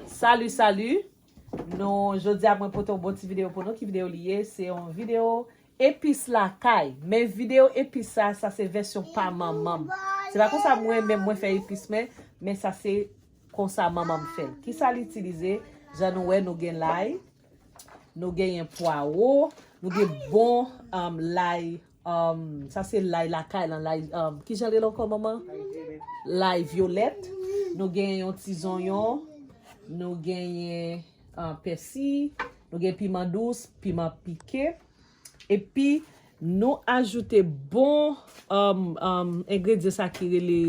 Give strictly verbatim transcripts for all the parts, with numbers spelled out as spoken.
Salut, salut. Nou, jodi a mwen pote yon bon ti videyo pou nou. Ki videyo li ye? Se yon videyo epis lakay. Men videyo epis sa, sa se vèsyon pa manman m. Se pa konsa mwen menm mwen fè epis mwen, men sa se konsa manman m fè l. Kisa li itilize? Jan nou wè, nou gen lay, nou genyen pwawo, nou gen bon um, lay, um, sa se lay lakay lan, lay, um, kijan l rele ankò manman? Lay vyolèt. Nou gen yon ti zonyon, nou genyen uh, pèsi, nou gen piman dous, piman pike. Epi nou ajoute bon um, um, engredyan sa ki rele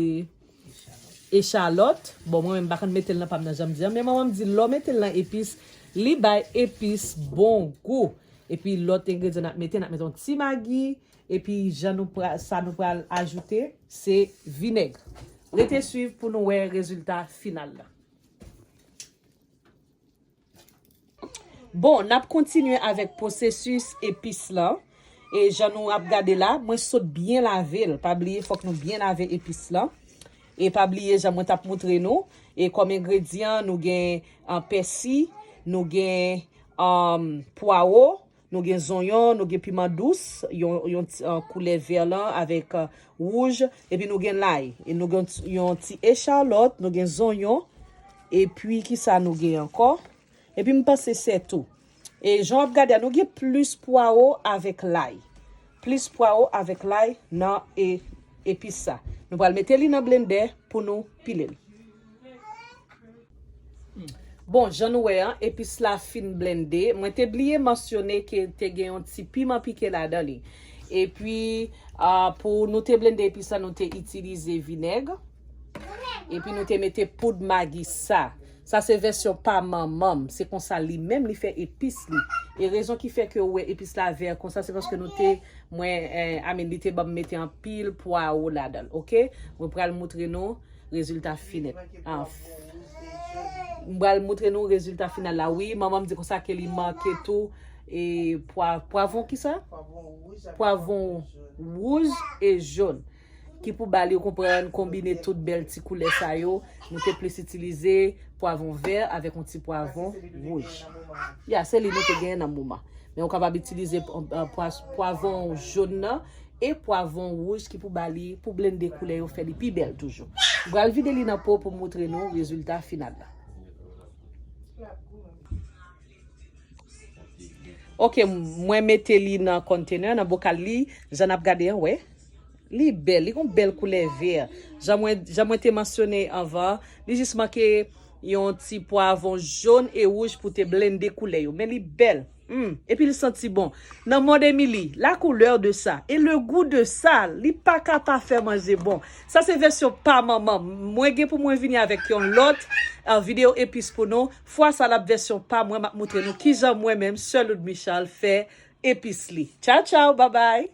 echalòt. Bon, mwen menm m pa konn mete l nan pa m nan, jan m di an, men manman m di lè w mete l nan epis, li bay epis bon gou. Epi lòt engredyan n ap mete, n ap mete yon ti magi, epi jan nou pra, sa nou pral ajoute, se vinèg. Rete swiv pou nou wè rezilta final la. Bon, n ap kontinye avèk pwosesis epis lan. E jan nou ap gade la, mwen sot byen lave l. Pa bliye, fòk nou byen lave epis lan. E pa bliye, jan mwen t ap moutre nou, e kòm engredyan, nou gen an pèsi, nou gen an pwawo, nou gen zonyon, nou gen piman dous, yon, yon ti, an koulè vè lan avèk an wouj, epi nou gen lay. E nou gen yon ti echalòt, nou gen zonyon, epi kisa nou gen ankò? Epi m panse se tou. E jan w ap gade a, nou gen plis pwawo avèk lay. Plis pwawo avèk lay nan e, epis sa. Nou pral mete li nan blendè pou nou pile l. Bon, jan nou wè an, epis la fin blende. Mwen te bliye mansyone ke te gen yon ti piman pike ladan li. Epi, a, pou nou te blende epis la, nou te itilize vinèg. Epi nou te mete poud magi sa. Sa se vèsyon pa manman m. Se konsa li menm li fè epis li. E rezon ki fè ke ou wè epis la vè konsa, se paske nou te, mwen, eh, I mean, li te ban m mete anpil pwawo ladan l, oke? Mwen pral moutre nou rezilta final. Ah, m pral moutre nou rezilta final la. Wi, manman m di konsa ke li manke tou e pwa, pwavwon kisa? Pwavwon wouj e jòn. Ki pou ba li, ou konprann, konbine tout bèl ti koulè sa yo. Nou te plis itilize pwavwon vè avèk yon ti pwavwon wouj. Ya, se li nou te genyen nan moman. Men ou kapab itilize, eh, pwa, pwavwon jòn nan e pwavwon wouj ki pou ba li, pou blende koulè yo, fè li pi bèl toujou. M pral vide li nan po pou moutre nou rezilta final la. Ok, mwen mete li nan container, nan bokal li, jan n ap gade an, wè. Li bèl, li gon bèl koulè vè. Jan mwen, jan mwen te mansyone anvan, li jis manke yon ti pwavwon jòn e wouj pou te blende koulè yo. Men li bèl. Hmm. Epi li santi bon. Nan mond Emily, la couleur de ça et le goût de ça, li pa ka pa fè manje bon. Sa se vèsyon pa manman. Mwen gen pou mwen vini avèk yon lòt, eh, videyo epis pou nou. Fwa sa l ap vèsyon pa mwen, m ap moutre nou kijan mwen menm, Sè Loud Michal, fè epis li. Tchaw, tchaw, babay!